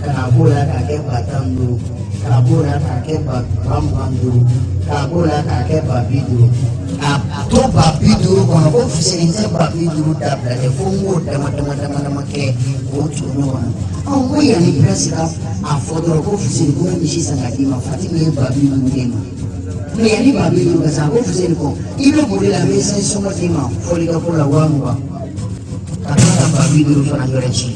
Ka na b'o la k'a kɛ 15 000, ka b'o la k'a kɛ 25 000, ka b'o la k'a kɛ 50 000, ka to 50 000 kɔnɔ. Ko Fuseni tɛ 50 000 dabila dɛ, fo n k'o dama dama dama dama kɛ k'o tugu ɲɔgɔn na. Ɔ, n ko yanni Prince ka a fɔ dɔrɔn ko Fuseni ko n bɛ misi san ka d'i ma, Fatimi ye 50 000 d'e ma. Mɛ yanni 50 000 ka san, ko Fuseni ko i bɛ boli la, n bɛ essence sɔngɔ d'i ma fɔli ka ko la 20 000, ka tila ka 50 000 fana yɔrɔ ci.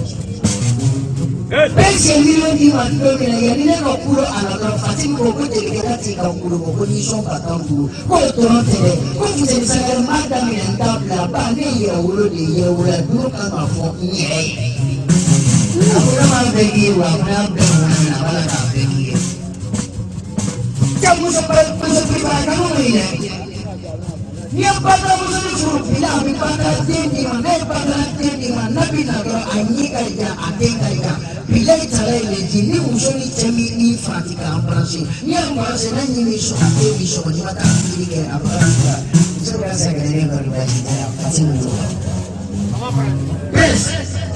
Prince ye miliyɔn d'i ma don min na, yanni ne ka kulo a la dɔrɔn, Fatimi ko ko jelikɛ ka t'i ka kulo bɔ ko nisɔn 15 000. K'o dɔrɔn tɛ dɛ, ko Fuseni Sangare m'a daminɛ n t'a bila ba, ne ye yɛrɛ wolo de ye, yɛrɛ woloya dun kan ka fɔ n yɛrɛ ye. A ko ne m'a bɛɛ k'i ye wa, a fana y'a bɛɛ ŋɔnɔ minɛ, a b'a la k'a bɛɛ k'i ye. Cɛ muso muso piripara kanu ma ɲi dɛ. N'i ye bataramuso ni furu bila, a bɛ batara den d'i ma. N'a ye batara den d'i ma, n'a bɛ na dɔrɔn, a ɲi ka jan, a den ka jan. Bilayi tala ye leji ni muso ni cɛ min ni farati k'a embrasser, n'i y'a embrasser, n'a ɲi b'i sɔgɔ, a den b'i sɔgɔ, n'i ma taa pikiri kɛ, a baga b'i la. Muso kɛra sɛgɛnnen kɔni, baasi tɛ Fati muso. Prince,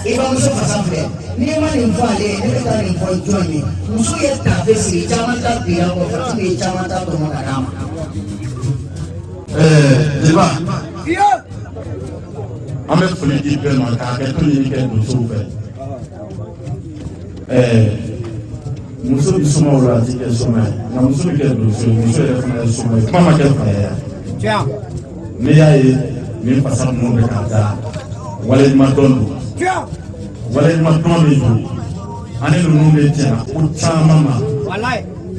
i bamuso fasa filɛ, n'i ma nin fɔ ale ye, ne bɛ taa nin fɔ jɔn ye? Muso ye tafe siri, caman ta binna kɔ, Fatimi ye caman ta tɔmɔ ka d'a ma. Jeliba, an bɛ foli di bɛɛ ma k'a kɛ to ɲini kɛ donsow fɛ. Muso bɛ somaw la, a ti kɛ soma ye, nka muso bɛ kɛ donso ye, muso yɛrɛ fana ye soma ye. Kuma ma kɛ fa ye. N'i y'a ye nin fasa ninnu bɛ ka da, waleɲuman dɔn don, waleɲuman dɔn de don. Ani ninnu bɛ jɛna ko caman ma.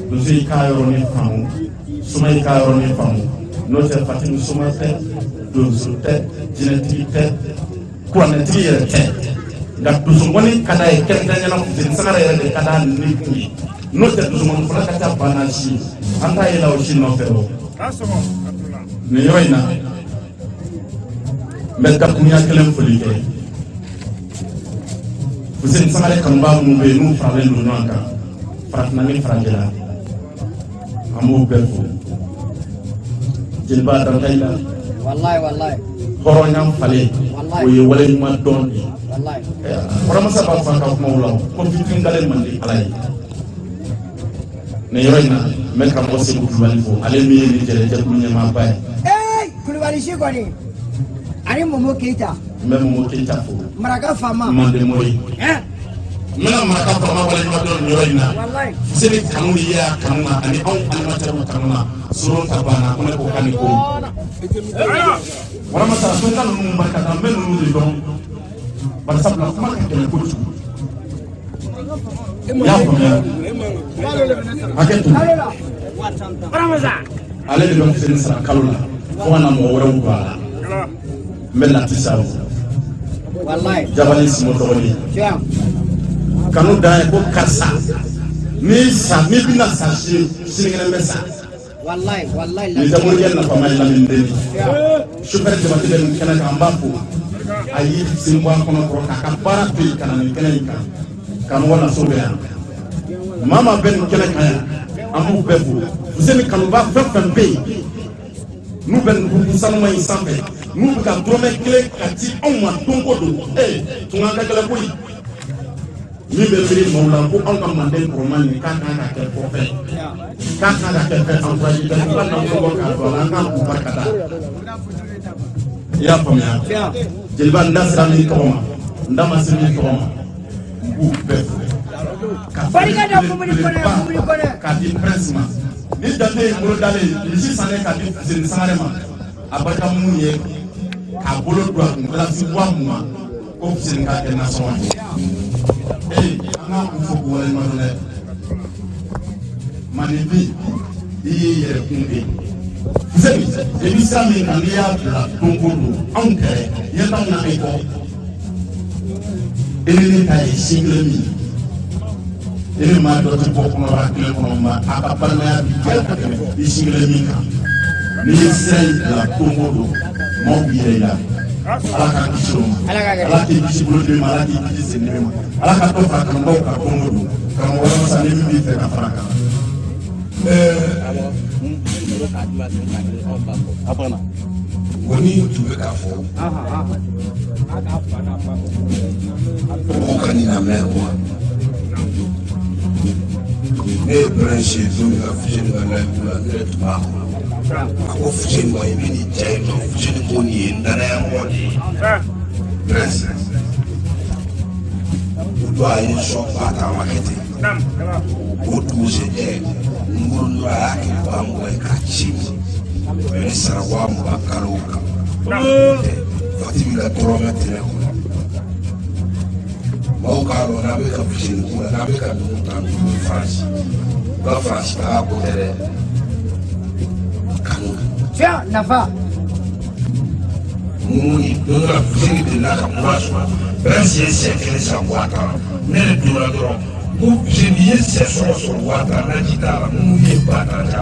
Donso y'i k'a yɔrɔnin faamu, soma y'i k'a yɔrɔnin faamu. N'o tɛ, Fatimi soma tɛ, donso tɛ, jinɛtigi tɛ, kuranɛtigi yɛrɛ tɛ, nka donsongɔni ka d'a ye kɛrɛnkɛrɛnnenya la. Fuseni Sangare yɛrɛ de ka d'a ni kun ye. N'o tɛ, donsongɔni fɔlɔ ka ca banna si ye, an t'a ye la o si nɔfɛ. O nin yɔrɔ in na, n bɛ dakurunya kelen foli kɛ. Fuseni Sangare kanubaa minnu bɛ yen, n'u faralen don ɲɔgɔn kan farafinna ni farajɛla, an b'u bɛɛ fo. Jeliba dantayi la. Wallahi, wallahi. Hɔrɔnya falen, o ye waleɲuman dɔn de ye. Wallahi. Kɔrɔmasa b'a fɔ a ka kumaw la ko fitiri dalen man di Ala ye. Nin yɔrɔ in na, n bɛ karamɔgɔ Segu Kulubali fo, ale min ye nin jɛrɛjɛkulu ɲɛmaaba ye. Ee, Kulubali si kɔni ani Momo Keyita. N bɛ Momo Keyita fo. Maraka faama. Manden Mori. N bɛna maraka faama waleɲuman dɔn nin yɔrɔ in na. Wallahi. Fuseni kanu ye a kanu na ani anw animatɛriw kanu na soron ta banna ko ne ko k'ani ko waramasa fɛn ninnu barika da. N bɛ ninnu de dɔn, barisabula kuma ka gɛlɛn kojugu. I y'a faamuya, hakɛ to. Kalo la. Ale de bɛ Fuseni sara kalo la fo ka na mɔgɔ wɛrɛw don a la. N bɛ Latisa o. Wallahi. Jabali Simo dɔgɔnin. Tiɲɛ. Kanu dan ye ko karisa n'i sa, n'i bɛna sa sini, sinikɛnɛ bɛ sa. Wallahi, wallahi. Nin tɛ morikɛ nafama ye. Lamini den sofɛri Jabate bɛ nin kɛnɛ kan, an b'a fo. A y'i sen bɔ a kɔnɔ kɔrɔ k'a ka baara to yen ka na nin kɛnɛ in kan. Karamɔgɔ Naso bɛ yan, maa maa bɛ nin kɛnɛ kan yan, an b'u bɛɛ fo. Fuseni kanuba fɛn fɛn bɛ yen, n'u bɛ nin kuruku sanuma in sanfɛ, n'u bɛ ka dɔrɔmɛ kelen ka ci anw ma don o don, ee, tunga ka gɛlɛn koyi. Min bɛ miiri maaw la ko anw ka manden kɔrɔma nin k'a kan ka kɛ kɔfɛ, k'a kan ka kɛ fɛn encouragé kɛ, k'u ka nafolo bɔ k'a don a la, an k'an k'u barika da. I y'a faamuya, jeliba, n da sera min tɔgɔ ma, n da ma se min tɔgɔ ma, n b'u bɛɛ fo. Ka Barika da Mumuni Kɔnɛ, belebeleba Mumuni Kɔnɛ. K'a di Prince ma ni jate ye bolo dalen misi sannen k'a di Fuseni Sangare ma. A barika mun ye k'a bolo don a kun kilasi 20 000 ko Fuseni k'a kɛ nasɔngɔ ye. Ee, an k'a kun fo k'u waleɲuman dɔn dɛ. Maninfin, i y'i yɛrɛ kun de ye. Fuseni, i bɛ sira min kan, n'i y'a bila don o don, anw kɛrɛ ɲɛ t'anw na e kɔ. E ni ne ta ye sin kelen min ye, e ni maa dɔ tɛ bɔ kɔnɔbara kelen kɔnɔ, ma a ka balimaya bi diya ka tɛmɛ i sin kelen min kan. N'i ye sira in bila don o don, maaw b'i yɛrɛ yira. Ala k'an kisi o ma. Ala k'a kɛ. Ala k'i kisi boloden ma, Ala k'i kisi sendimi ma, Ala ka dɔ fara kanubaw kan don o don. Karamɔgɔ wɛrɛ ni min b'i fɛ ka fara kan. Ngɔni tun bɛ k'a fɔ mɔgɔw ka nin lamɛn quoi. Ne ye Prince ye don min na Fuseni ka layidu la, ne yɛrɛ tun b'a kɔnɔ. A ko Fuseni ma, i bɛ nin ja in dɔn? Fuseni ko nin ye n danayamɔgɔ de ye. Prince, o don a ye n sɔn 10 000, ma kɛ ten. O dugusɛjɛ, n bolo a y'a kɛ 20 000 ye k'a ci n ma. O ye ne sara 20 000 kalo o kalo. Fatimi ka dɔrɔmɛ tɛ ne kɔnɔ. Maaw k'a dɔn, n'a bɛ ka Fuseni ko la, n'a bɛ ka ninnu ta, ninnu Faransi, u ka Faransi taga ko tɛ dɛ, kanu. Tiɲɛ nafa. Mun ni don dɔ la, Fuseni delila ka mura sɔrɔ, Prince ye sɛ kelen san 10 000. Ne de donna dɔrɔn ko Fuseni ye sɛ sɔngɔ sɔrɔ 10 000, naji t'a la. Minnu ye 10 000 d'a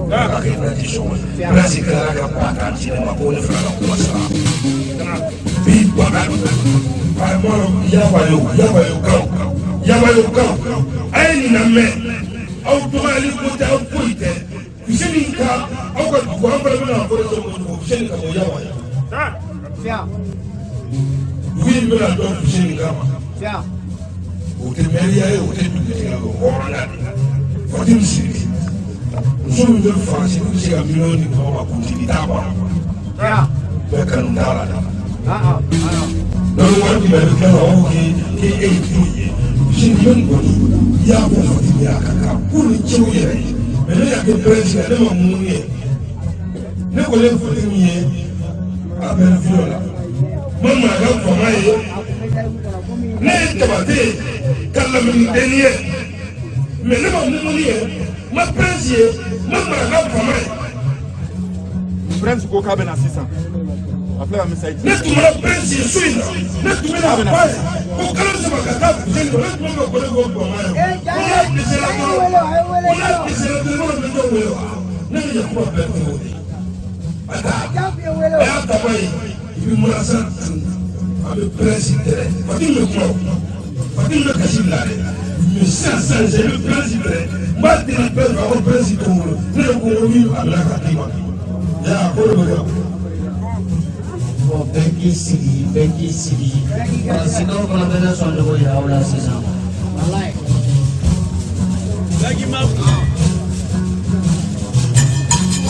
ma k'a kɛ naji sɔngɔ ye, Prince tilara ka 10 000 di ne ma ko ne fana ka kuma sara bi baga. Yabayo, yabayo kaw, yabayo kaw, a ye nin lamɛn. Aw dɔgɔyali ko tɛ, aw foyi tɛ. Fuseni ka aw ka dugu, an fana bɛna fɔ de ko Fuseni ka bɔ Yabayo. Tiɲɛ. Dugu in bɛna dɔn Fuseni kama. Tiɲɛ. O tɛ mɛriya ye, o tɛ dugutigi ye, o hɔrɔnya de ye. Fatim Siribe, muso min bɛ Faransi, n'u bɛ se ka miliyɔn di mɔgɔ ma, kuntigi t'a kɔnɔ. Tiɲɛ. Bɛɛ kanu t'a la dɛ. Ah ah. N'o ye wari di ma, i bɛ tila ka fɔ k'e ye foyi ye. Fuseni bɛ nin kɔni, i y'a fɔ Fatim ye, a ka kan k'u ni cɛw yɛrɛ ye. Mɛ ne y'a kɛ Prince la, ne ma mun ye. Ne kɔni ye Fatim ye a bɛ vidéo la, ma maa ka fanga ye. Ne ye Jabate ye ka laminidenni ye, mɛ ne ma mumuni ye, ma Prince ye, ma maraka fama ye. Prince ko k'a bɛ na sisan, a filɛ ka message. Ne tun mana Prince ye su in na, ne tun bɛna f'a ye ko kalo 3 ka taa Fuseni kɔ. Ne tun bɛ ka ko ne ko bama ye ko n'a dɛsɛra dɔrɔn, ko n'a dɛsɛra dɔrɔn, ne bɛ jɔn wele wa? Ne bɛ Yakuba bɛɛ tɛ o de ye. A ta a y'a ta ba ye, i bɛ marasa tun, a bɛ Prince dɛrɛ. Fatim bɛ kuma o, Fatim bɛ kasi bila dɛ. Mɛ sisan sisan sisan, i bɛ Prince dɛrɛ. N b'a deli bɛɛ fɛ, a ko Prince t'o bolo. Ne de ko min a bila ka d'i ma ya, ko de bɛ kɛ. Bon, bɛɛ k'i sigi, bɛɛ k'i sigi. Faransikanw fana bɛ ne sɔn cogo yira aw la sisan. Walayi.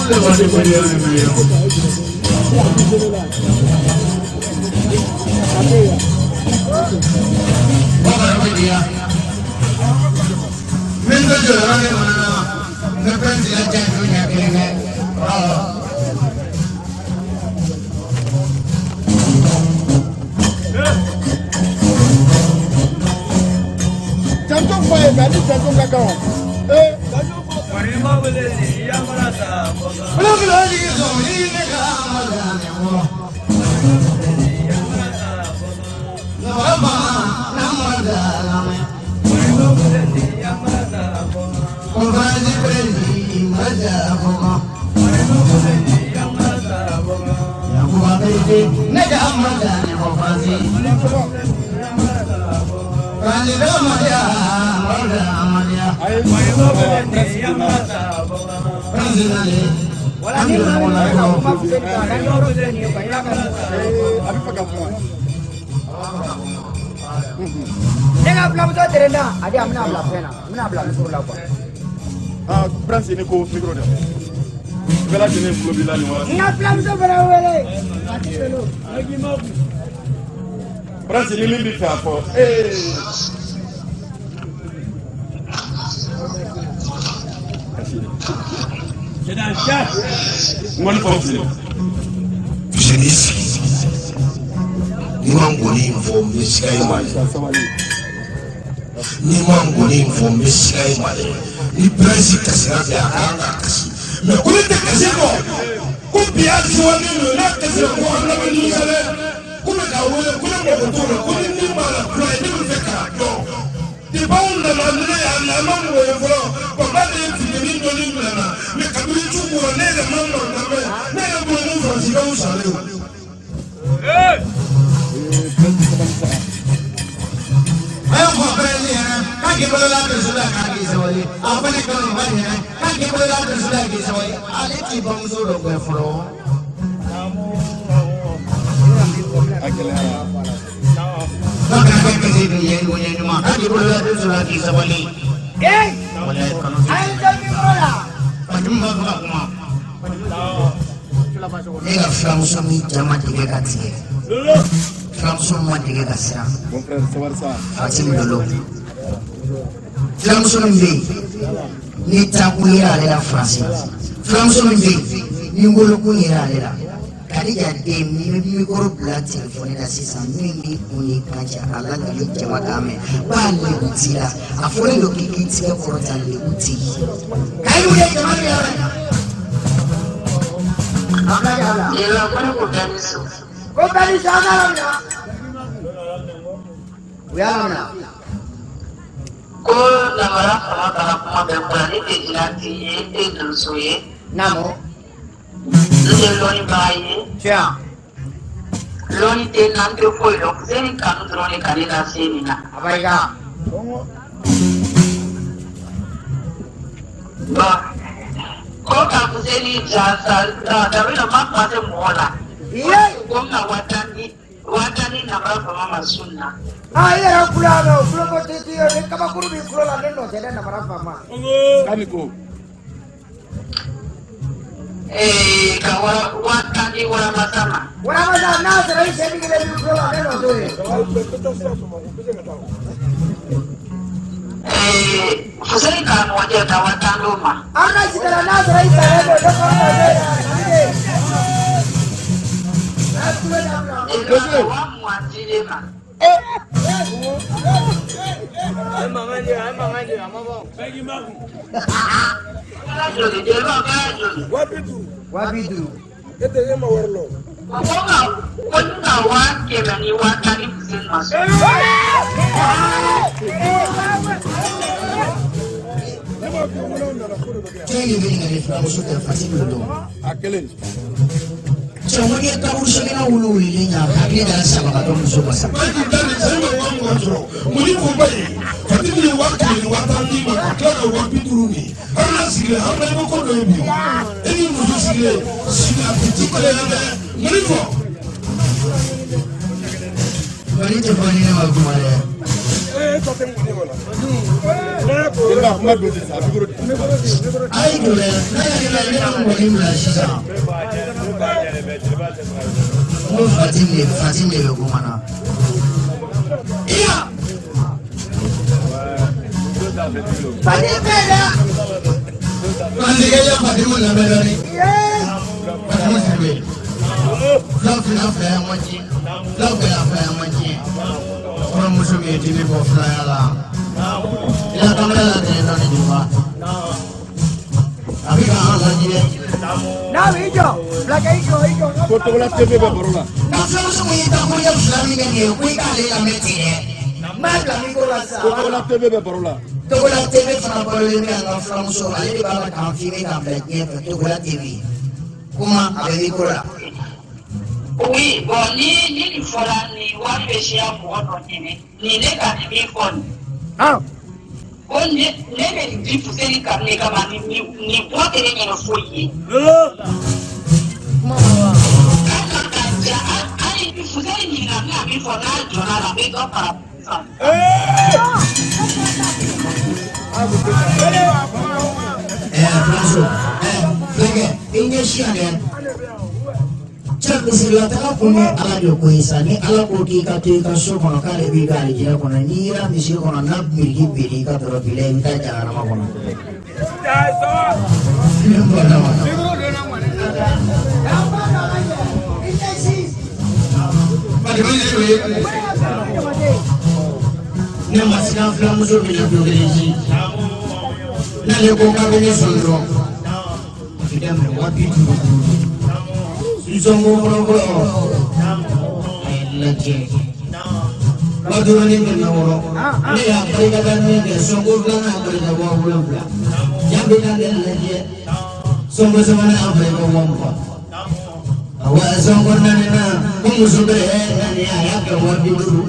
Le va demander 1 million. Min tɛ jɔ yɔrɔ min fana na, ne Prince ka diya t'o ɲɛ kelen kɛ. Awɔ. Janto fɔ ye, mɛ ani janto ka kan o. Ee. Bulogolo jigi sɔn ni ne ka mada ne wɔ. Nɔgɔma na mada lamɛn. Conférence prési mada fɔkɔ. Yakuba Berete ne ka mada ne wɔ Faransi. Faransi bɛ madiya, mada amadiya. A ye Prince donna. Faransi nalen. Wala ni maa min bɛ ka kuma Fuseni kan, a ka nimoro filɛ nin ye quoi, i b'a ka nimoro. Ee, a bɛ fɛ ka kuma. Ne ka filamuso terenda, a di, an bɛna bila fɛn na, n bɛna bila micro la quoi. Ah, Prince ni ko micro de. Bɛɛ lajɛlen tulo b'i la nin waati. N ka filamuso fana wele. Fati Bello. Prince, ni min bɛ fɛ a fɔ. Ee. Kasi. N kɔni fɔ Fuseni. Fuseni sigi, n'i ma ngɔni in fɔ, n bɛ siga i ma dɛ. Sabali. N'i ma ngɔni in fɔ, n bɛ siga i ma dɛ. Ni Prince kasira bi, a kan ka kasi, mɛ ko ne tɛ kasi kɔ, ko bi y'a siwalen don. N'a kasira, ko an lamɛn nimisa dɛ. Ko bɛ k'a wele, ko ne mago t'o la, ko ni min b'a la kura ye, ne bɛ fɛ k'a dɔn. Depuis anw nana, ne y'a na, an ma mɔgɔ ye fɔlɔ. Baba de ye funteni dɔɔni bila n na, mɛ kabini tu bɔra, ne yɛrɛ ma mankan mɛn. Ne yɛrɛ bolo ko Faransikaw salen o. Ee, Prince sabali sa. A y'o fɔ Prince ɲɛna k'a k'i bolo la dusu la k'a k'i sabali. A fɔ ne kanu ba ɲɛna k'a k'i bolo la dusu la k'i sabali. Ale t'i bamuso dɔ gɛn fɔlɔ. A gɛlɛyara. K'a kana kɛ kasi dun ye ɲuman ɲuman k'a k'i bolo la dusu la k'i sabali. Ee! Walayi. Filamuso min ja ma dege ka tigɛ, filamuso ma dege ka siran. Mon frère Sabarisa. Fatim Lolo, filamuso min bɛ yen ni taakun yera ale la Faransi, filamuso min bɛ yen ni wolokun yera ale la. Kadija den, ni bɛ mikoro bila telefɔni la sisan, min b'i kun ni kan cɛ, a lakali jama k'a mɛn b'a lebu t'i la. A fɔlen don k'i k'i tigɛ kɔrɔta, lebu t'i kayi wuli jama bɛ yan. Jeliba, ko ne ko bɛɛ ni su. Ko bɛɛ ni su, an k'a laminɛ. U y'a laminɛ. Ko lamara fanga kana kuma bɛɛ fɔ la, ne tɛ jinɛti ye, n tɛ donso ye. Naamu. N tɛ lɔnnibaga ye. Tiɲɛ. Lɔnni tɛ n na, n tɛ foyi dɔn. Fuseni kanu dɔrɔn de ka ne lase nin na. A barika. Bon, ko ka Fuseni jansa dabi dɔ ma kuma se mɔgɔ la. Iye. Ko n ka 50 di, 50 di namara fama ma sun na. Aa, i yɛrɛ kulo y'a mɛn o kulo ko t'i ye ni kabakuru b'i kulo la, ne nɔ tɛ dɛ, namara faama. K'ani ko. Ka 50 di waramasa ma. Waramasa, n'a sɔrɔ i sen kelen b'i kulo la, ne nɔ t'o ye. Fuseni karamɔgɔcɛ ka 50 d'o ma. An ka sitala, n'a sɔrɔ i salen don, ne kɔrɔ t'o ye. A ye kulo dabila. Jeliba, ka 20 di ne ma. Kɛra joli? Jeliba, o kɛra joli? 50. Ko ka ko n ka 110 di Fuseni ma sun. Jɔn de bɛ nin kɛ? Filamuso tɛ, Fatim Lolo. A kelen. Cɛ, ko n'i ye kaburu sɛgɛnna wulu wulilen ɲa, hakili nana sabagatɔ muso ma sa. Bayi da de sani ma 20 sɔrɔ. Mun ko ba ye? Fatimi ye 110 d'i ma ka tila ka 50 di. Haruna sigilen, Haruna, i bɛ ko dɔ ye bi. E ni muso sigilen, sigi a tɛ ci kelen ye dɛ. Mun fɔ? Mali tɛ fɔ ni ne ma kuma dɛ. Jeliba, kuma don sisan, a micro di. A ye jɔ dɛ, n'a yɛrɛ la ne ka mɔgɔnin bila sisan. N ko Fatim de, Fatim de bɛ kuma na. Iya. Fati bɛɛ dɛ. Fantikɛ ye Fatimu lamɛn dɔɔni. Iye. Fatimu Sidibe. Fila fila fila ye man tiɲɛ. Fila fila fila ye man tiɲɛ. Kɔrɔmuso min ye dimi bɔ filaya la. I la kamera la tɛnɛ dɔɔni jeliba. A bɛ ka an lajɛ. N'a b'i jɔ, fulakɛ, i jɔ, i jɔ. Ko Togola TV bɛ baro la. Nka filamuso min y'i takuruɲɛ fila min kɛ nin ye, ko i k'ale lamɛn ten dɛ. N b'a bila mikoro la sisan. Ko Togola TV bɛ baro la. Togola TV fana balolen bɛ an ka filamuso, ale de b'a la k'an filmer k'an bila diɲɛ fɛ. Togola TV. Kuma, a bɛ mikoro la. Oui, bon, ni nin fɔra, nin wari bɛ siya mɔgɔ dɔ ɲini. Nin ne ka nin min fɔ nin. Ko ne bɛ nin di Fuseni kanu de kama, nin bɔ tɛ ne ɲɛna foyi ye. K'a kan ka ja hali ni Fuseni ɲininka, n bɛna min fɔ, n'a jɔra a la, n bɛ dɔ fara sisan. Filamuso, filakɛ, i ɲɛsin yan dɛ. Cɛ, misirila taga kun ye Ala de ko ye sa. Ni Ala ko k'i ka to i ka so kɔnɔ, k'ale b'i ka alijinɛ kɔnɔ, n'i yera misiri kɔnɔ n'a biriki binna i ka dɔrɔn bila, i bɛ taa jahanama kɔnɔ. Ne bɔra wa. Fatima Sidibe. Ne ma siran, filamuso bɛ na don kelen si. N'ale ko k'a bɛ ne sɔn dɔrɔn, a bɛ daminɛ 50. Nsɔngo fɔlɔfɔlɔ, a ye lajɛ 56. Ne y'a barikada min kɛ, sɔngo filanan a barika 7000. Ja bɛ na ne lajɛ, sɔngo sabanan a barika 20,000. Awa, sɔngo naaninan, ko muso bɛ naani, a y'a kɛ 50,000.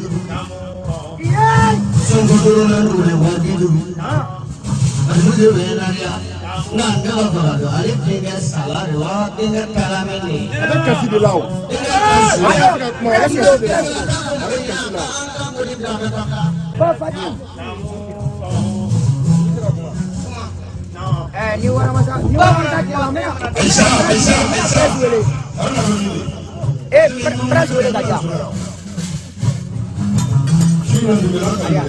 Sɔngo duurunan tuguni, 50,000. Muso bɛ naani, nka ne b'a fɛ ka dɔn, ale denkɛ saba de wa, denkɛ kalame de ye. A bɛ kasi de la o. Denkɛ kasi. A bɛ ka kuma, a bɛ kasi de la. A bɛ kasi la. Bon, Fati. Ni waramasa ni waramasa tilala n bɛna. Ayisa, Ayisa, n bɛna Ayisa. Presse wele. A bɛna fɛn min ye. Ee, presse wele ka diya. Su in na dugula ka ɲi dɛ.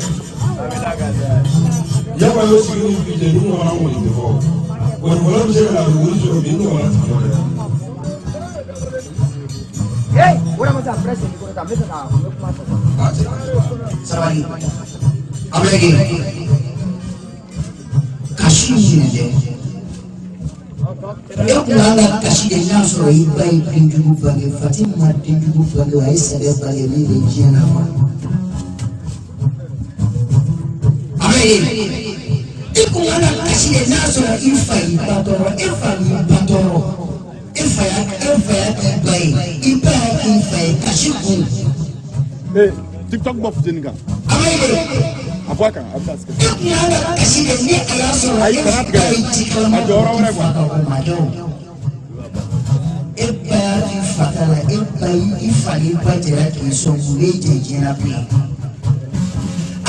Yaba y'o sigi ni bi cɛ, ni ɲɔgɔnna kɔni tɛ fɔ. Gɔnifɔla bɛ se ka na a bɛ wari sɔrɔ bi, ni ɲɔgɔnna tɛ fɔ dɛ. Ee, waramasa, presse micro ta, n bɛ fɛ ka n bɛ kuma fɔ. A tɛ. Sabali, Abulayi, kasi minɛ dɛ. E kun kan ka kasi de n'a sɔrɔ i ba ye denjugu bange. Fati ma denjugu bange, a ye sɛbɛ bange min bɛ diɲɛ na ma. Abulayi, i kun kan ka kasi de n'a sɔrɔ i fa y'i ba tɔɔrɔ. E fa y'i ba tɔɔrɔ, e fa y'a, e fa y'a k'i ba ye, i ba y'a k'i fa ye, kasi kun. Ee, TikTok bɔ Fuseni kan. Abulayi, A bɔ a kan, a bɛ taa sigi. e kun kan ka kasi de ni a y'a sɔrɔ Ayi, e kana fa tigɛ ye dɛ. ji kalama A jɔ yɔrɔ wɛrɛ k'i fa quoi. kan, o ma kɛ o. E ba y'a k'i fa ta la, e ba y'i fa n'i ba jɛra k'i sɔn, mun b'e jɛ diɲɛ na bilen?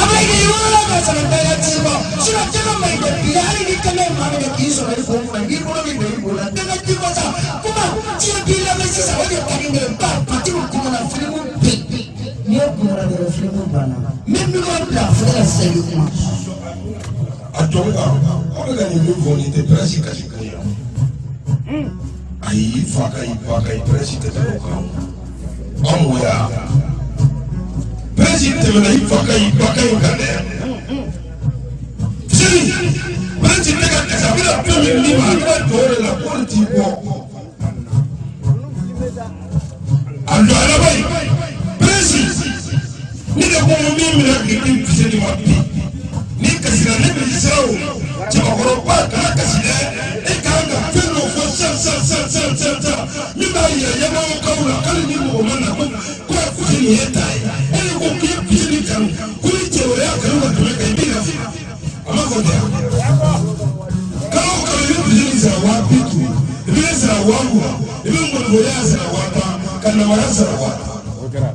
Abulayi, i wolola ka sɔrɔ daya t'i bɔ, sinon jɛgɛ man ɲi dɛ. Bi hali ni kɛnɛ ye maa minɛ k'i sɔrɔ i kun kunna, n'i bolo bɛ don i bolo la, danga ji kɔ sa, kuma diɲɛ b'i lamɛn sisan, o de ka di ne ye. Ba patiw kumana, filimu bɛ n'i ye kumana dɔrɔn, filimu banna. N bɛ miliyɔn bila fo ne ka sisan i kuma. A jɔ bɛ ka aw bɛ ka nin min fɔ, nin tɛ presse kasi kun ye. Ayi, i fa ka i ba ka i presse tɛ tɛmɛ o kan. Aw mɔya presse tɛmɛna i fa ka i ba ka in kan dɛ. Sini presse tɛ ka kasi, a bɛna fɛn min d'i ma, a bɛna jɔ o de la k'o de t'i bɔ. A jɔ a laban ye presse ne de ko min minɛ k'i di Fuseni ma bi, ni kasira ne bɛ siran o. Cɛbakɔrɔba kana kasi dɛ, e kan ka fɛn dɔ fɔ sisan sisan sisan sisan sisan sisan min b'a yira ɲɛmɔgɔkaw la k'ale ni mɔgɔ ma na ko ko Fuseni ye ta ye. E de ko k'i ye Fuseni kanu, ko ni cɛ wɛrɛ y'a kanu ka tɛmɛ kan, i b'i lafiya. A ma fɔ ten wa? Kalo o kalo i bɛ Fuseni sara 50,000, i bɛ ne sara 20,000, i bɛ ngɔnifɔya sara 10,000, ka namara sara 10,000. O kɛra.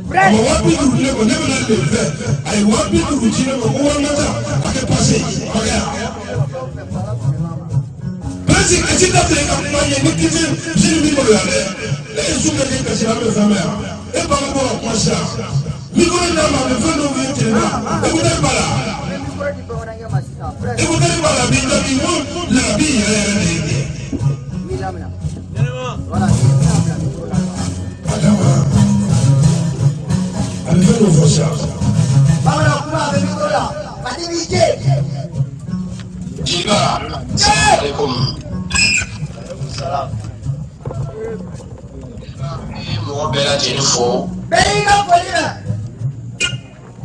A ma 50,000 di ne ma, ne bɛna le fɛ, a ye 50,000 ci ne ma ko warimata a kɛ pase a ma kɛ yan. Presse kasi daminɛ i ka kuma ɲɛ ni kisi sini b'i maloya dɛ. Ne ye su bɛɛ kɛ kasi la, an bɛ fɛn mɛn yan. E ba bɛ bɔ ka kuma sisan. Micro d'a ma, a bɛ fɛn dɔw f'i ye tile la. Écouteur b'a la. N bɛ micro di bamanankɛ ma sisan, presse. Écouteur b'a la, a b'i jaabi n ko labi yɛrɛ yɛrɛ de ye nin ye. N b'i lamina. Voilà, n bɛna bila micro la. Adama, a bɛ fɛn dɔw fɔ sisan. Bamanan kuma, a bɛ micro la. Fati b'i jɛ. Jeliba, salamaleykum. N bɛ mɔgɔ bɛɛ lajɛlen fo. Bɛɛ y'i ka foli mɛn.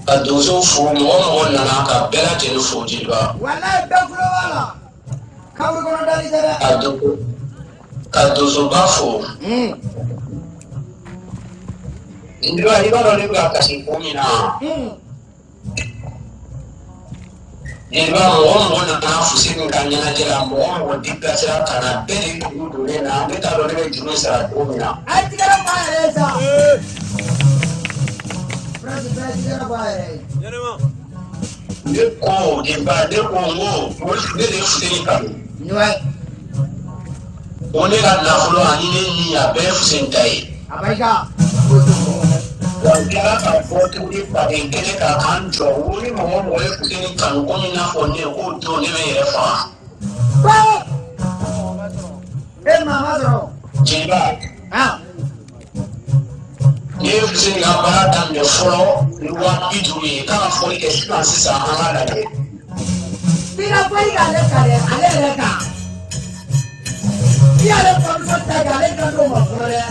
Ka donsow fo, mɔgɔ o mɔgɔ nana, ka bɛɛ lajɛlen fo, jeliba. Walayi, bɛɛ tulo b'a la. Kaburu kɔnɔ dali tɛ dɛ. Ka donso ka donsoba fo. Jeliba, i b'a dɔn ne bɛ ka kasi ko min na. Jeliba, mɔgɔ o mɔgɔ nana Fuseni ka ɲɛnajɛ la, mɔgɔ o mɔgɔ déplacera ka na, bɛɛ de juru don ne na. Ne t'a dɔn ne bɛ juru in sara cogo min na. A ye tigɛrɛ fɔ a yɛrɛ ye sa. Presse, bɛɛ ye tigɛrɛ fɔ a yɛrɛ ye. Ne ko jeliba, ne ko n ko ne de ye Fuseni kanu. Ouais. Ko ne ka nafolo ani ne ni a bɛɛ ye Fuseni ta ye. A barika. Wa n tilala k'a fɔ tuguni baden kelen kan k'an jɔ ko ni mɔgɔ o mɔgɔ ye Fuseni kanu komi i n'a fɔ ne, k'o don ne bɛ n yɛrɛ faga. Ko. E maa ma sɔrɔ. Jeliba, Ah. ne ye Fuseni ka baara daminɛ fɔlɔ ni 50,000 ye, k'a ka fɔli kɛ sisan sisan, an k'a lajɛ. F'i ka fɔli k'ale kan dɛ, ale yɛrɛ kan. I y'ale bamuso ta kɛ, ale kan t'o ma fɔlɔ dɛ.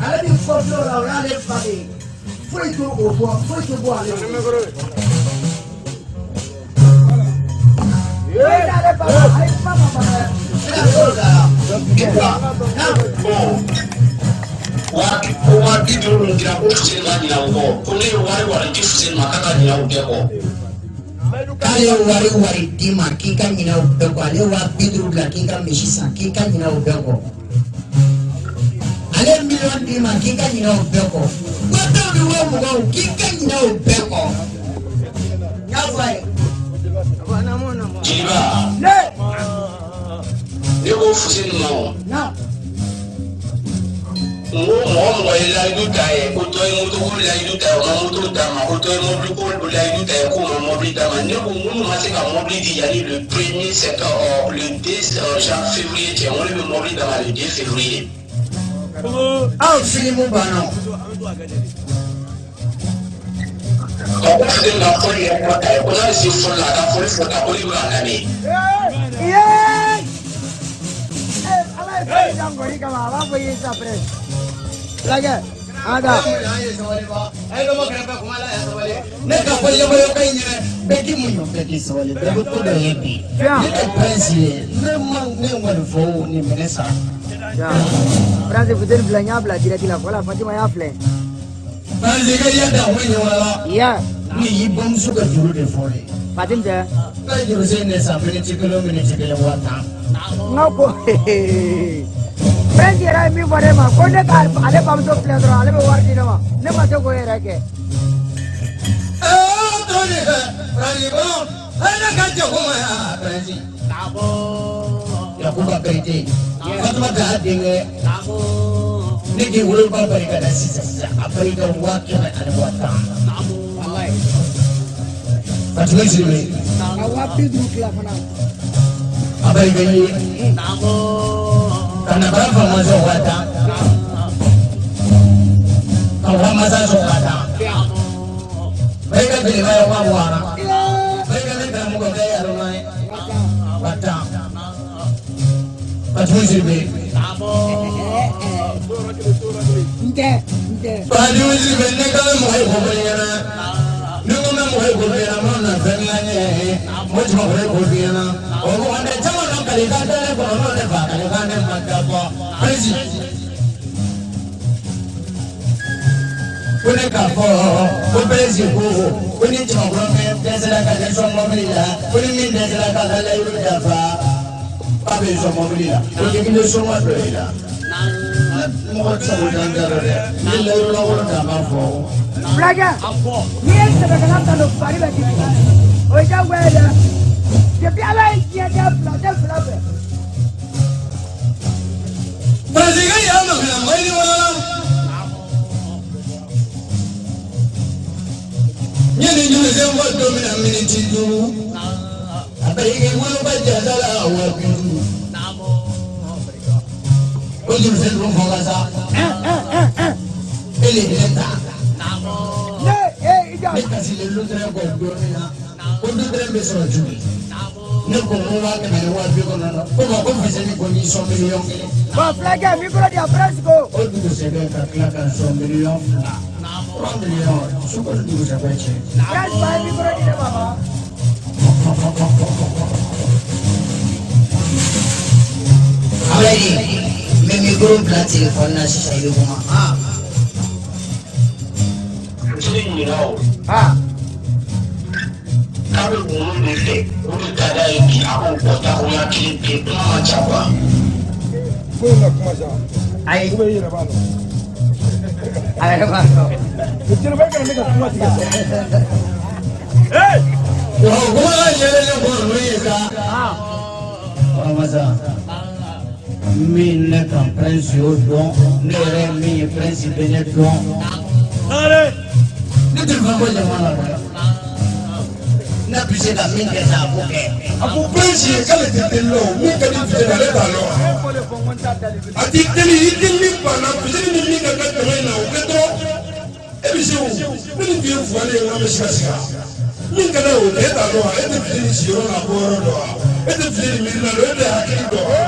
Ale b'i kɔfilɛ o la, o y'ale fa de ye. Foyi t'o o bɔ, foyi t'o bɔ ale bolo. Foyi t'ale fa la, ayi kuma ma ban dɛ. Jeliba, ko 50,000 min dira ko Fuseni ka ɲinɛ o kɔ, ko ne ye wari wari di Fuseni ma k'a ka ɲinɛ o bɛɛ kɔ. K'ale ye wari wari d'i ma k'i ka ɲinɛ o bɛɛ kɔ. Ale ye 50,000 bila k'i ka misi san, k'i ka ɲinɛ o bɛɛ kɔ. Ale ye miliyɔn d'i ma k'i ka ɲinɛ o bɛɛ kɔ. 50,000 ni 20,000, k'i ka ɲinɛ o bɛɛ kɔ. N y'a fɔ a ye. Jeliba, Ne. ko Fuseni ma o. N ko mɔgɔ mɔgɔ ye layidu ta ye ko dɔ ye moto ko layidu ta ye o ma moto d'a ma, ko dɔ ye mobili ko layidu ta ye k'o ma mobili d'a ma. Ne ko minnu ma se ka mobili di yanni le premier septembre, le 2 janvier février cɛ, n ko ne bɛ mobili d'a ma le 2 février. Aw filimu banna. Ɔ ko Fuseni ka fɔli yɛrɛ kɔrɔ ta ye ko n'a bɛ se fɔli la, a ka fɔli fɔ ta ko ne bɛ k'a lamɛn. Ala ye fɛn da nkɔni kama, a b'a fɔ i ye sisan prince. Fulakɛ, an ka taa. Ne ka fɔ yamaruya in ɲɛna, bɛɛ k'i muɲu, bɛɛ k'i sabali, bɛɛ bɛ ko dɔ ye bi. Ne tɛ prince ye, ne ma ne ŋɔni fɔ nin minɛ sa. Prince Fuseni filɛ, n y'a bila direct la, voilà Fatima y'a filɛ. Prince ka ya da o ɲɛ la. Iya. Ne y'i bamuso ka juru de fɔ de. Fatim tɛ. Ka juru sen de san miniti kelen o miniti kelen 10 000. N ka ko Prince yɛrɛ ye min fɔ ne ma ko ne ka ale bamuso filɛ dɔrɔn, ale bɛ wari di ne ma, ne ma se k'o yɛrɛ kɛ. Ɛɛ o de fɛ Prince kɔnɔ, ne ka jɛ ko ma yan Prince. Yakuba Berete, Fatumata a denkɛ, ne k'i woloba barika da sisan sisan, a barika 110 000. Fatima Sidibe. Ka 50 000 tila fana. A barika ye. Ka na bara faama sɔrɔ 10 000. Ka wa masa sɔrɔ 10 000. Barika belebeleba ye 20 000. Barika ne karamɔgɔ kɛ ye aroma ye. 10 000. Fatima Sidibe. N tɛ n tɛ. Fatima Sidibe, ne ka bɛ mɔgɔ ye ko fɔ ɲɛna. Ni ko bɛ mɔgɔ ye ko f'i ɲɛna, m'o na fɛn dilan ɲɛ. Mo jama ko ye ko f'i ɲɛna. O ko ne caman dɔn kalikan tɛ ne kɔnɔ, n'o ne fa kalikan ne ma dabɔ. Prési. Ko ne k'a fɔ ko prési ko ko ni cɛkɔrɔba min dɛsɛra ka kɛ sɔn mɔbili la, ko ni min dɛsɛra k'a ka layidu dafa, k'a bɛ sɔn mɔbili la, ko k'i bɛ sɔngɔ dɔ i la. Mɔgɔ tɛ se k'o dan dɛ, ni layidu lankolon ta, n b'a fɔ. Fulakɛ, n'i ye sɛbɛkɛla ta don fari bɛ dimi, o ye diyagoya ye dɛ. Depuis Ala ye diɲɛ da fila tɛ fila fɛ. Prési ka y'a ma fila mɔgɔ ni wala. N ye nin juru fɔ don min na miniti 5, a bɛ i woloba jasa la 50 000. O juru sen dun fɔ ka sa. E le ne ta. Ne e i jɔ. Ne kasilen lutɛrɛ kɔ don min na, ko lutɛrɛ bɛ sɔrɔ joli? Ne ko ko 150 000, ko ma ko Fuseni ko n'i sɔn 1 000 000. Bon fulakɛ, micro di yan Prince ko. O dugusɛjɛ ka tila ka sɔn 2 000 000. 3 millions su ko ni dugusɛjɛ cɛ. Prince ba ye micro di ne ma ba. Abedi, n bɛ micro bila téléphone na sisan, i bɛ kuma. Fuseni ɲininka o. K'a bɛ mun de fɛ, o de ka d'a ye bi, a k'o bɔ tagoya kelen pe, kuma man ca quoi. Ko in na kuma sa. Ayi. Ou bien i yɛrɛ b'a dɔn. A yɛrɛ b'a dɔn. Jeliba, e kana ne ka kuma tigɛ sa. Wa kumakan yɛlɛ ne kɔrɔ n'o ye sa. Kɔrɔmasa, min ne kan Prince y'o dɔn, ne yɛrɛ min ye Prince bɛ ne dɔn. Ne tɛ fɛn bɔ jama la dɛ. Ne bɛ se ka min kɛ sa, a b'o kɛ. A ko Prince ye k'ale tɛ deli la o, min ka di Fuseni ale t'a lɔn. A t'i deli, i delili banna Fuseni ni min ka kan jama in na, o kɛ dɔrɔn. E bɛ se o, ne ni tun ye fugali ye, n k'an bɛ siga siga. Min ka d'a ye o kɛ, e t'a dɔn wa? E tɛ Fuseni sigiyɔrɔ n'a bɔyɔrɔ dɔn wa? E tɛ Fuseni miirina dɔn, e tɛ hakili dɔn wa?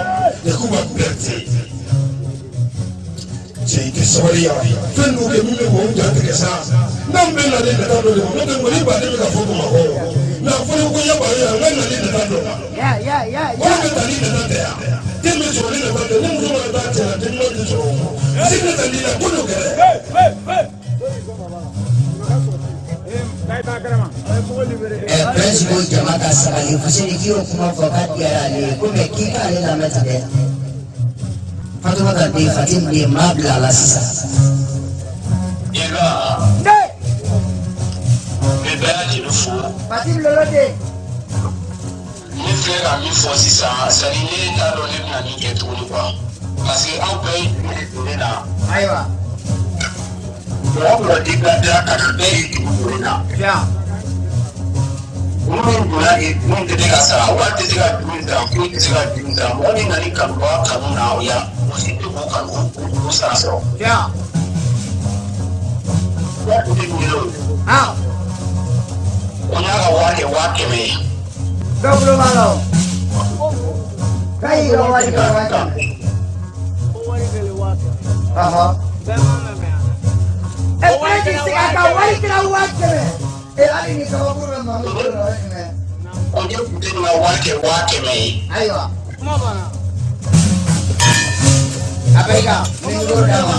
Yakuba Berete. Cɛ, i tɛ sabali yan, fɛn dɔw kɛ min bɛ mɔgɔw ja tigɛ sa, n'an bɛ nalen nata dɔ de ma, n'o tɛ ŋɔni baden bɛ ka fɔ Bamakɔ, nka a fɔra ko yaba ye yan, n ka nalen nata dɔ ma. Wari bɛ ta ni nata tɛ yan, den bɛ sɔrɔ ni nata tɛ, ni muso mana taa cɛ la, den ɲuman tɛ sɔrɔ o. Se ne ta n'i la ko dɔ kɛ dɛ. Ɛ Prince ko jama ka sabali, Fuseni k'i y'o kuma fɔ k'a diyara ale ye ko mɛ k'i k'ale lamɛn tan dɛ. Fatumata den, Fatim den, n b'a bila a la sisan. Jeliba. Ne. N bɛ bɛɛ lajɛlen fo. Fatim lolo den. Ne filɛ ka min fɔ sisan, c'est à dire ne t'a dɔn ne bɛna min kɛ tuguni quoi, parce que aw bɛɛ ye juru de don ne na. Ayiwa. Mɔgɔ mɔgɔ déplacera ka na, bɛɛ ye juru don ne na. Juru min donna de, juru in tɛ se ka sara, wari tɛ se ka juru in sara, foyi tɛ se ka juru in sara. Mɔgɔ min nana ni kanubaga kanu na, o ya o si tɛ k'o kanu k'o sara sɔrɔ. Wari tɛ minɛ o. Ko n y'a ka wari kɛ 500 ye. Dɔw tulo b'a la o. K'a y'i ka wari kɛ 500. Ɔhɔ. Ɛ prince sigi a ka wari kɛra 500. Ɛ hali ni kabakuru bɛ maa min bolo la, o ye jumɛn ye? Ko n ye Fuseni ka wari kɛ 500 ye. Ayiwa. A barika, n bɛ micro d'a ma.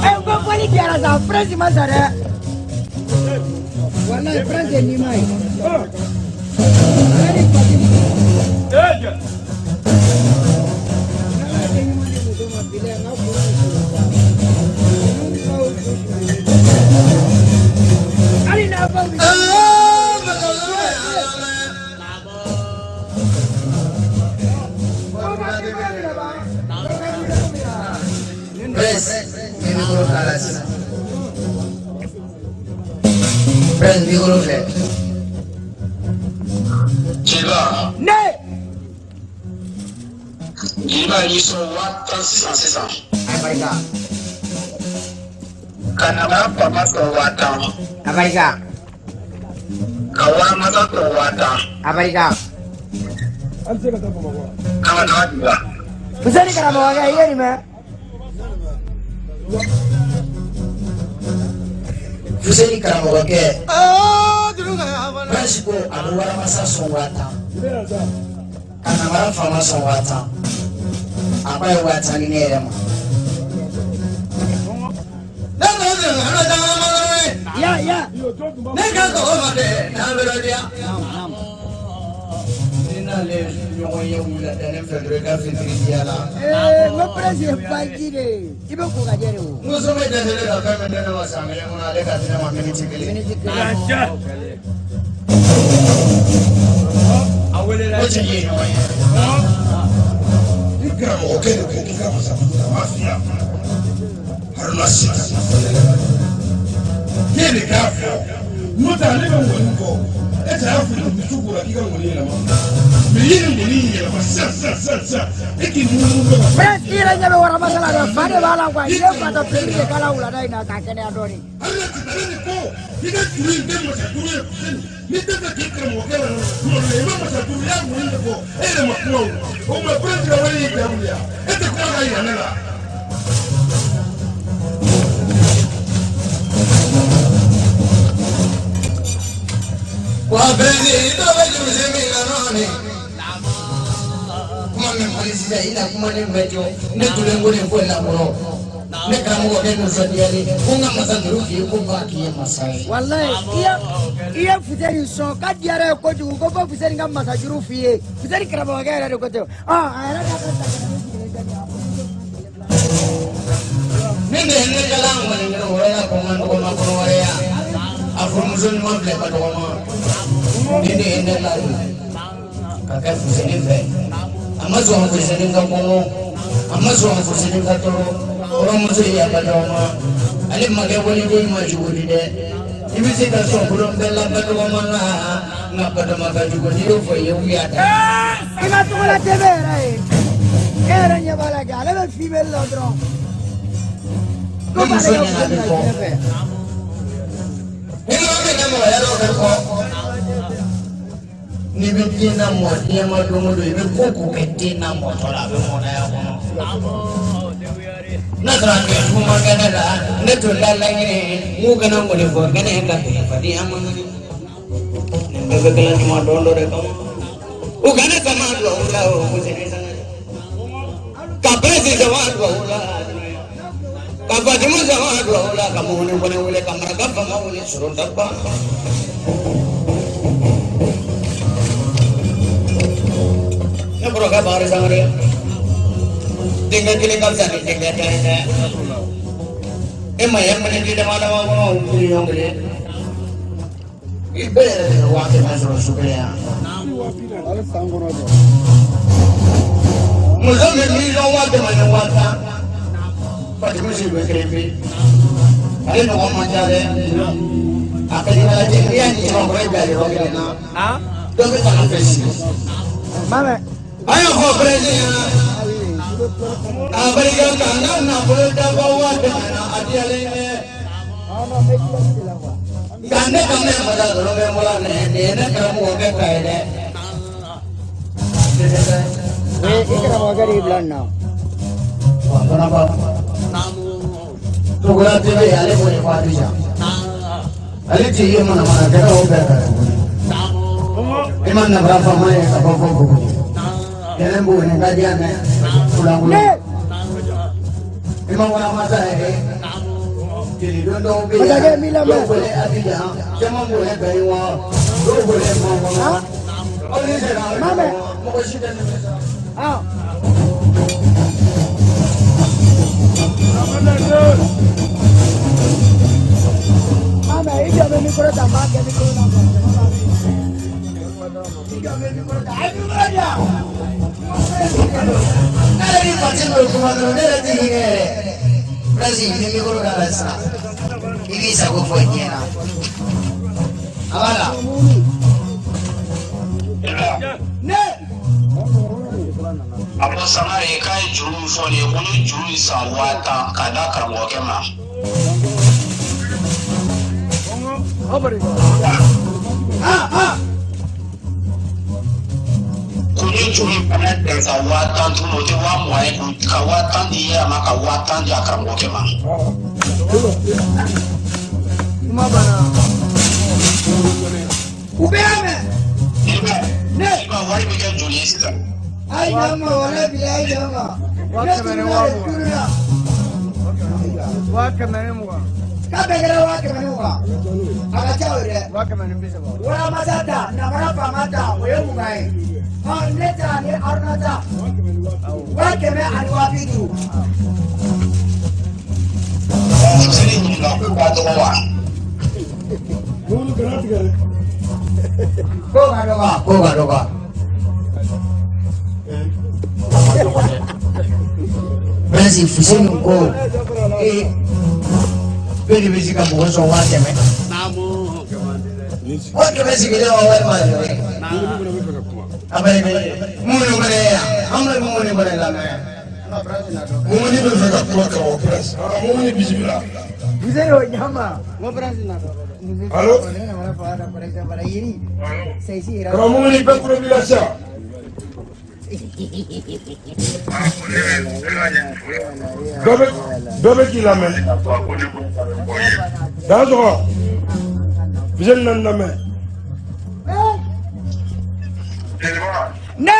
Ɛ ko fɔli diyara sa, prince ma sa dɛ. Walayi prince ye nima ye. Ale ni Fatim. N'Ala ye den ɲuman di muso ma bilayi n ka furu bɛ sɔrɔ sa. Hali n'a baw bɛ. Prince, n bɛ micro k'a la sisan. Prince, micro filɛ. Jeliba. Ne. Jeliba y'i sɔn 10 000 sisan sisan. A barika. Ka namara fama sɔn 10 000. A barika. Ka waramasa sɔn 10 000. A barika. An tɛ se ka taa Bamakɔ wa? An ka taga Duba. Fuseni karamɔgɔkɛ, i ye nin mɛn? Fuseni karamɔgɔkɛ. Prince ko a bɛ waramasa sɔn 10 000. Ka namara faama sɔn 10 000. A k'a ye 10 000 di ne yɛrɛ ma. Ya ya. Ne ka sɔgɔma dɛ, n'an bɛ diya. Ni n'ale ɲɔgɔn ye wulada ne fɛ dɔrɔn i ka fitiri diya la. Ee n ko prince ye baji de ye. I bɛ ko ka jɛ de o. N ko sɔmɛ dɛsɛlen ka fɛn bɛɛ di ne ma san kelen kɔnɔ, ale ka di ne ma miniti kelen. Miniti kelen. Ko tigi ye ɲɔgɔn ye. Ni karamɔgɔkɛ de ko k'i ka masadugu ta, m'a f'i ye. Haruna Sita. Ne de k'a fɔ, n'o tɛ ale bɛ ŋɔni kɔ. E tɛ y'a fɔ misi ko la k'i ka ŋɔni yɛlɛma. Mɛ i ye nin ŋɔni in yɛlɛma sisan sisan sisan sisan, e k'i munumunu bɛ ka. Prince i yɛrɛ ɲɛ bɛ waramasa la dɛ, fa de b'a la quoi. I ye fatɔ pikiri de k'a la wulada in na k'a kɛnɛya dɔɔni. Haruna Sita, ale de ko k'i ka juru in kɛ masajuru ye Fuseni. N'i tɛ fɛ k'i karamɔgɔkɛ la maloya, i ma masajuru, i y'a ŋɔni de fɔ, e yɛrɛ ma kuma o. O tuma Prince ka wari y'i ja wuli ya? E tɛ kuma ka yira ne la. Wa Prince, dɔ bɛ juruse min na nɔɔni. Kuma min fɔli sisan, i na kuma ne bɛ jɔ. Ne tulen ko nin ko in na kɔrɔ. Ne karamɔgɔkɛ nisɔndiyalen ko n ka masa juru f'i ye ko ba k'i ye masa ye. Walayi i ye Fuseni sɔn k'a diyara ye kojugu ko fo Fuseni ka masajuru f'i ye. Fuseni karamɔgɔkɛ yɛrɛ de ko ten. Ɔ a yɛrɛ ka ka ta kana ne sigilen tɛ nin ye. Ne de ye ne kalan kɔni kɛ o yɛrɛ ko n ka dɔgɔma kɔnɔwɛrɛya. A furumuso ɲuman filɛ ka dɔgɔma. Ne de ye ne ladon ka kɛ Fuseni fɛ. A ma sɔn Fuseni ka kɔngɔ, a ma sɔn Fuseni ka tɔɔrɔ. Kɔrɔmuso ye a ka dɔgɔma. Ale ma kɛ waliden ma cogo di dɛ. I bɛ se ka sɔn kolon bɛɛ la batɔgɔma na, nka batɔgɔma ka jugu n'i y'o fɔ i ye wuya ta. I ma tɔgɔla TV yɛrɛ ye. E yɛrɛ ɲɛ b'a la kɛ ale bɛ filmeli la dɔrɔn. Ko Ni muso b'ale ka ɲɛna a bɛ Fuseni ka fɔ. jinɛ fɛ. Ni ma bɛ kɛ mɔgɔ yɛrɛ o bɛ fɔ. N'i bɛ den lamɔ diɲɛ ma don o don, i bɛ ko ko kɛ den lamɔtɔ la, a bɛ mɔnaya kɔnɔ. N'a sɔrɔ a kɛ jugu ma kɛ ne la, ne tun t'a laɲini n k'u kana ŋɔni fɔ kɛnɛ kan fadenya man kɛnɛ. Nin bɛɛ bɛ kɛla ɲuman dɔn dɔ de kama. U kana sama duwawu la o Fuseni Sangare. Ka Prince sama duwawu la. Ka Fatima sama duwawu la, ka Muguni Kɔnɛ wele, ka Maraka Fama wele, sɔrɔ tɛ ban. Ne kɔrɔkɛ Bakari Sangare, denkɛ kelen ka fisa ni denkɛ tan ye dɛ. E ma ye miniti dama dama kɔnɔ 1,000,000. I bɛɛ yɛrɛ de bɛ 500,000 sɔrɔ su kelen yan. Muso min 500,000 miliyɔn. Fatimu si bɛ kelen pe. Ale ɲɔgɔn man ca dɛ. A ka di ala cɛ n'i y'a ni caman kɔrɔ i bila yɔrɔ kelen na. Dɔ bɛ taa an fɛ sigi. A y'a fɔ pɛrɛsi ɲɛna. A barika k'an ka nafolo dafa 500,000 na a diyalen dɛ. Nka ne ka mɛn masa dɔrɔn bɛ bɔra nin ye ne karamɔgɔkɛ ta ye dɛ. I karamɔgɔkɛ de y'i bila nin na. Wa fana b'a fɔ. Togola TV ale b'o de fɔ Abidjan. Ale ti ye manamanakɛlaw bɛɛ fɛ tuguni. I ma nafara faama ye ka bɔ fɔ Buguni. Kɛlɛ Buguni ka di yan dɛ. Kulankolon. I ma waramasa ye. Jeli don dɔw bɛ yan. Masakɛ, n b'i lamɛn. Dɔw bɔlen Abidjan. Caman bɔlen Gayiwa. Dɔw bɔlen Mɔnkɔnɔ. Aw ni sera aw Mamɛ. mɔgɔ si tɛ nimisa. Mamɛ, i jɔ bɛ micro ta n b'a kɛ micro la quoi. I jɔ bɛ micro ta. A ye micro di yan. Ne yɛrɛ ni Fati bɛ kuma dɔrɔn ne yɛrɛ tɛ hinɛ yɛrɛ. Place ni micro k'a la sisan. I b'i sago fɔ diɲɛ na. A b'a la. Ne. A ko Sangare k'a ye juru min fɔ nin ye ko ni juru in san 10,000 k'a d'a karamɔgɔkɛ ma. Ko ni juru in fana dan san 10,000 tuguni o tɛ 20,000 ye ka 10,000 di yɛrɛ ma ka 10,000 di a karamɔgɔkɛ ma. Kuma banna. U bɛɛ y'a mɛn. Ne. I b'a wari bɛ kɛ joli ye sisan? A ye ɲa n ma walayi bilayi a ye ɲa n ma. Ne tununa de tununa. 120,000. K'a bɛɛ kɛra 120,000. A ka ca o ye dɛ. 130,000. Waramasa ta, namara faama ta, o ye 20 ye. Ne ta ni Haruna ta. 150,000. Fuseni ɲininka k'u ka dɔgɔ wa? Ko ka dɔgɔ. Ko ka dɔgɔ. Prince Fuseni ko ee bɛɛ de bɛ se ka mɔgɔ sɔn 500,000. 500,000 sigilen wa walima jɔ ye. A bɛ minnu fana ye yan an bɛ minnu fana lamɛn. Mumuni bɛ fɛ ka kuma karamɔgɔ Prince. Mumuni bisimila. Fuseni o ɲa ma. Allo? Karamɔgɔ Mumuni bɛɛ tulo b'i la sisan. Dɔ bɛ k'i lamɛn. Dansɔgɔ. Fuseni na n lamɛn. Ne.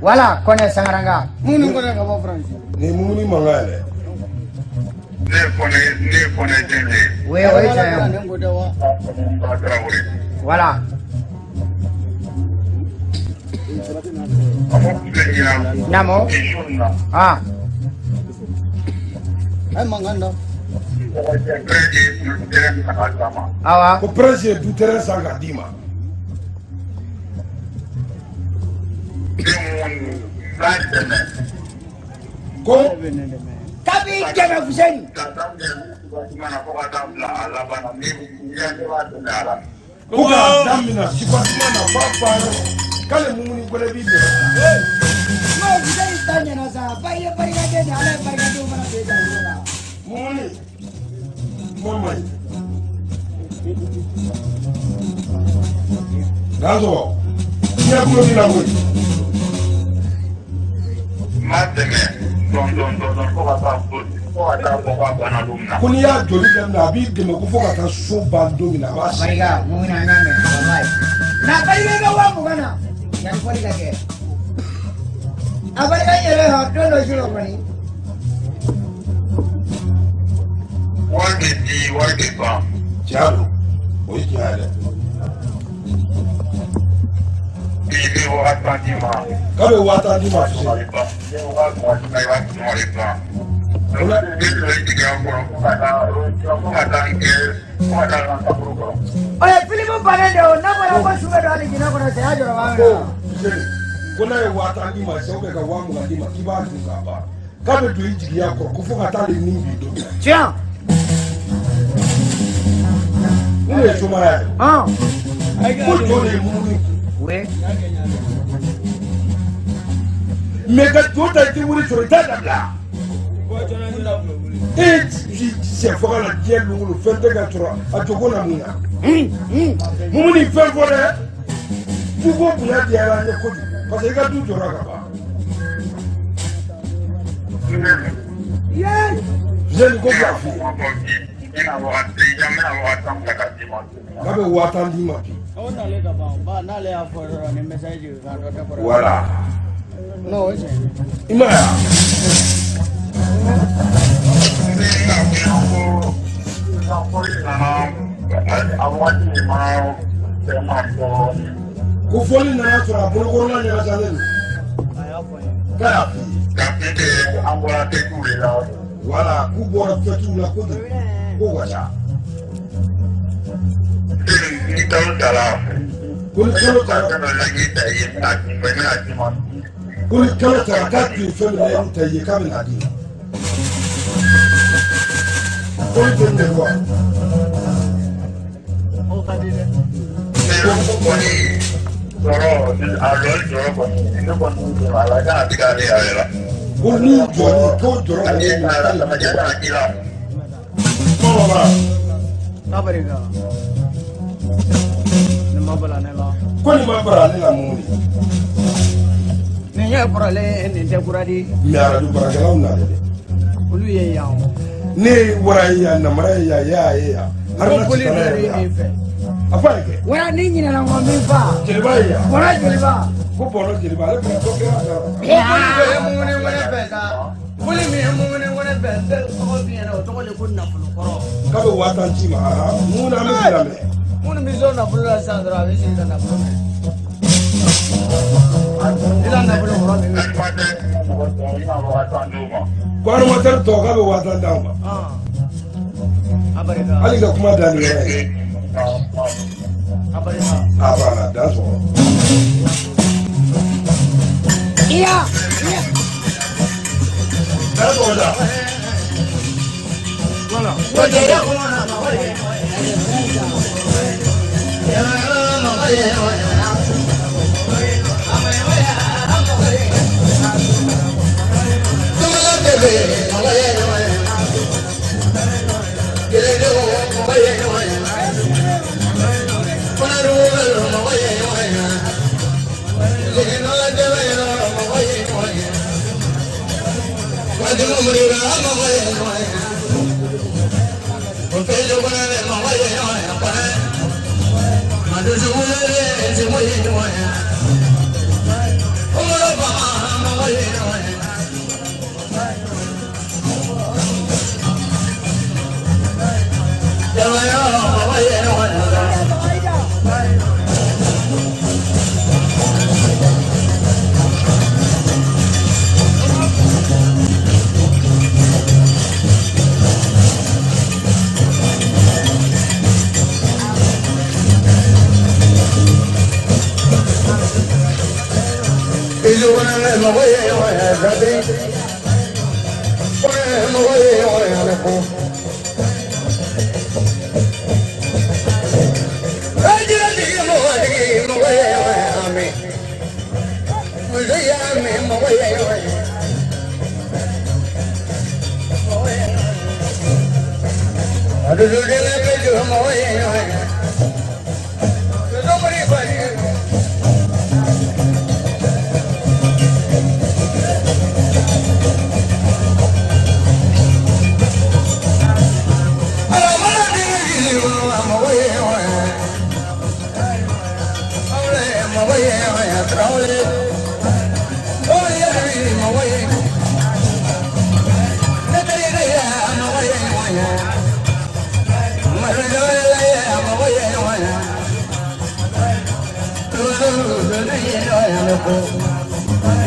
Voilà, Kɔnɛ Sangaranga. Minnu kɔnɛ ka bɔ Faransi. Nin ye Mumuni mankan ye dɛ. Ne ye Kɔnɛ den de ye. Oui, o ye tiɲɛ ye. Ne ko tɛ wa. Voilà. Naamu. A ye mankan da. Awa. Ko Prince ye du terrain san k'a d'i ma. Ko Kabi dɛmɛ Fuseni. Ko k'a daminɛ soubassement na f'a ban yɔrɔ k'ale Mumuni Kɔnɛ b'i dɛmɛ. N'o Fuseni ta ɲɛna sa, ba i ye barikaden de ye, Ala ye barikadenw fana don i garijɛgɛ la. Mumuni kuma man ɲi. Dansɔgɔ diɲɛ tulo b'i la koyi. Ko n'i y'a joli daminɛ a b'i dɛmɛ ko fo ka taa so ban don min na a b'a sigi. Barika, Mumuni an y'a mɛn, walayi. Na barika i ka 20,000 na, yanni fɔli ka kɛ. A barika n yɛrɛ hɔn don dɔ su la kɔni. Wari bɛ di, wari bɛ ban. Tiɲɛ don, o ye tiɲɛ ye dɛ. K'a bɛ 50,000 d'i ma Fuseni. O ye filimu bannen de o n'a fɔra ko su bɛ don hali jinɛ kɔnɔ saya jɔrɔ b'a Ko minɛ. Fuseni, ko n'a ye 50,000 d'i ma sisan ou bien ka 20,000 d'i ma k'i b'a dun k'a ban, k'a bɛ don i jigiya kɔrɔ ko fo ka taa de nin bi don. Tiɲɛ. Mun de ye somaya ye? Ko jɔn de ye mumuni kun? Mais ka jo ta i tɛ wuli sɔrɔ i t'a dabila. E sɛ faga la diɲɛ don o don fɛn tɛ ka sɔrɔ a joko na mun na? Mumuni fɛn fɔ dɛ. Duko bonya diyara n ye kojugu parce que i ka du jɔra ka ban. Fuseni ko k'a f'i ye. K'a bɛ 50,000 d'i ma bi. Voilà. I m'a ye wa? Ko fɔli nana sɔrɔ a bolokɔrɔla ɲagasalen don. K'a y'a f'i ye. Voilà, k'u bɔra fɛtiw la kojugu k'o ka ca. Ko ni kalo taara, ko ni kalo taara k'a tun ye fɛn min layidu ta i ye k'a bɛna d'i ma. Ko ni tɛ nin wa? Ko ni jɔli ko jɔrɔ kɔni ye nin ye. Kuma ma ban. Ko nin ma bara ale la mun de? Nin ye kɔrɔlen nin tɛ kura di. Mais arajo baarakɛlaw nalen dɛ. Olu ye yan o. Ne ye wara ye yan, namara ye yan, y'a ye yan. Haruna Ko boli Citana dɔ de ye ye yan. nin fɛ. A fɔ a ye kɛ. Wara ni ɲinɛna n kɔ min fa. Jeliba ye yan. Wara jeliba. Ko bɔnɔ jeliba ale fana dɔ kɛra a la. Ko boli dɔ ye mumuni ŋɔnɛ fɛ sa. Boli min ye mumuni ŋɔnɛ fɛ n bɛ tɔgɔ f'i ɲɛna o tɔgɔ de ko nafolo kɔrɔ. K'a bɛ 50,000 ci ma ahan mun na an bɛ k'i lamɛn. Minnu bɛ sɔn nafolo la sisan dɔrɔn a bɛ segin ka nafolo minɛ. I la nafolo kɔrɔ min bɛ. Ko animateur tɔ k'a bɛ 50,000 d'anw ma. A barika. Hali ka kuma da nin yɔrɔ ye. A barika. A banna dan sɔgɔ. Iya. Iya. Dan sɔgɔ da. Voilà. ne kɔ.